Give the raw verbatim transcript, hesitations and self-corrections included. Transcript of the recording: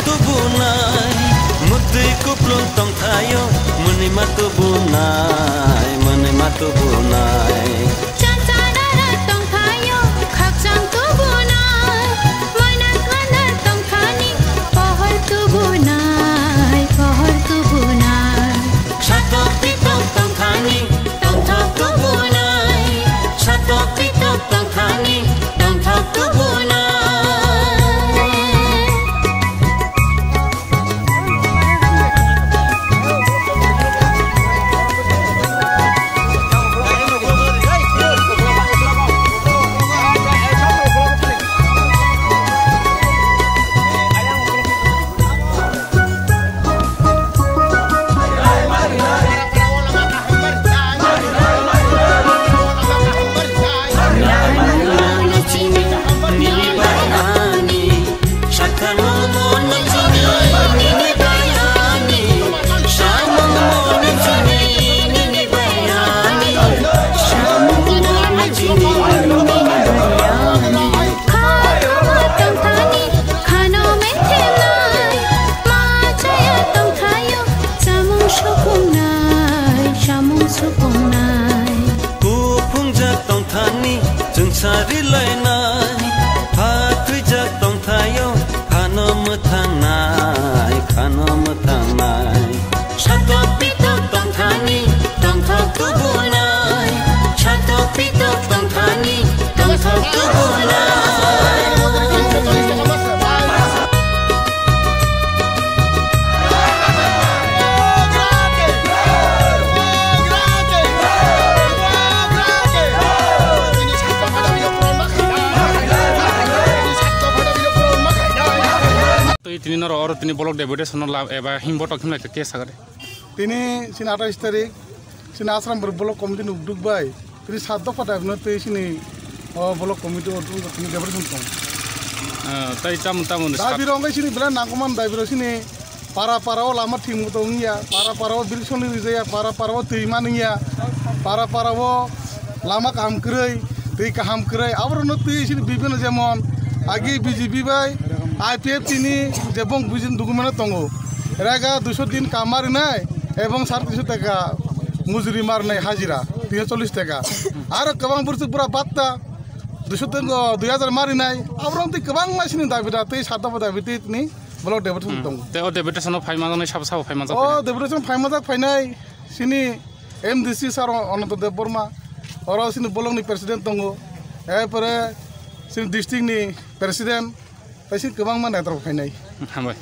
Tubunai, mutwi kuplung tongthaio, mwnwi ma tubunai, mwnwi ma tubunai. Chachara tongthaio, khakchang tubunai, moina khana tongthani, pohor tubunai, pohor tubunai. Satok pitok tongthani, tongthok tubunai, satok pitok tongthani, tongthok tubunai. Khano methemnai, ma chaya tongthaio, chamung sukungnai, chamung sukungnai. Kuphungjak tongthani, chwngsari lainai, pha thwijak tongthaio, phano mwthangnai, phano mwthangnai. Satok pitok tongthani, tongthok tubunai. Satok pitok tongthani, tongthok tubunai. Twi tini norok oro tini block deputation no lab eba himbo tok himlai khe sakari. Tini chini atais tarik, chini Asram Borok Block Committee ni ukduk bai, tini sat dopha dabi no twi chini, o, Block Committee o tini deputation tong. Ah, tai tamo, tamo ni sat- Dabi rok wngkha chini belai nangkukmani dabi rok chini para para o lama thik motong wngya, para para o bridge songni rijaya, para para o twi manwngya, para para o lama kaham kwrwi, twi kaham kwrwi, aborokno twi chini bibino jemon agi B J P bai I P F T ni je bong buisin document o tongo, rega duiso din kam marinai ebong sare tinso taka mujuri marinai hajira, tinso chollis taka, aro kwbang bwrwsuk bura batta duiso taka dui hajar marinai, aborok twi kwbangma chini dabi da twi sat dopha dabi twi tini block deputation tongo. Tei o deputation o phai manjaknai sabo sabo phai manjak O phainai? Deputation phai manjak phainai chini M D C sir Ananto Debbarma, oro chini block ni president tongo, erpore chini district ni president, tei chini kwbangma netrok phainai. Hambai.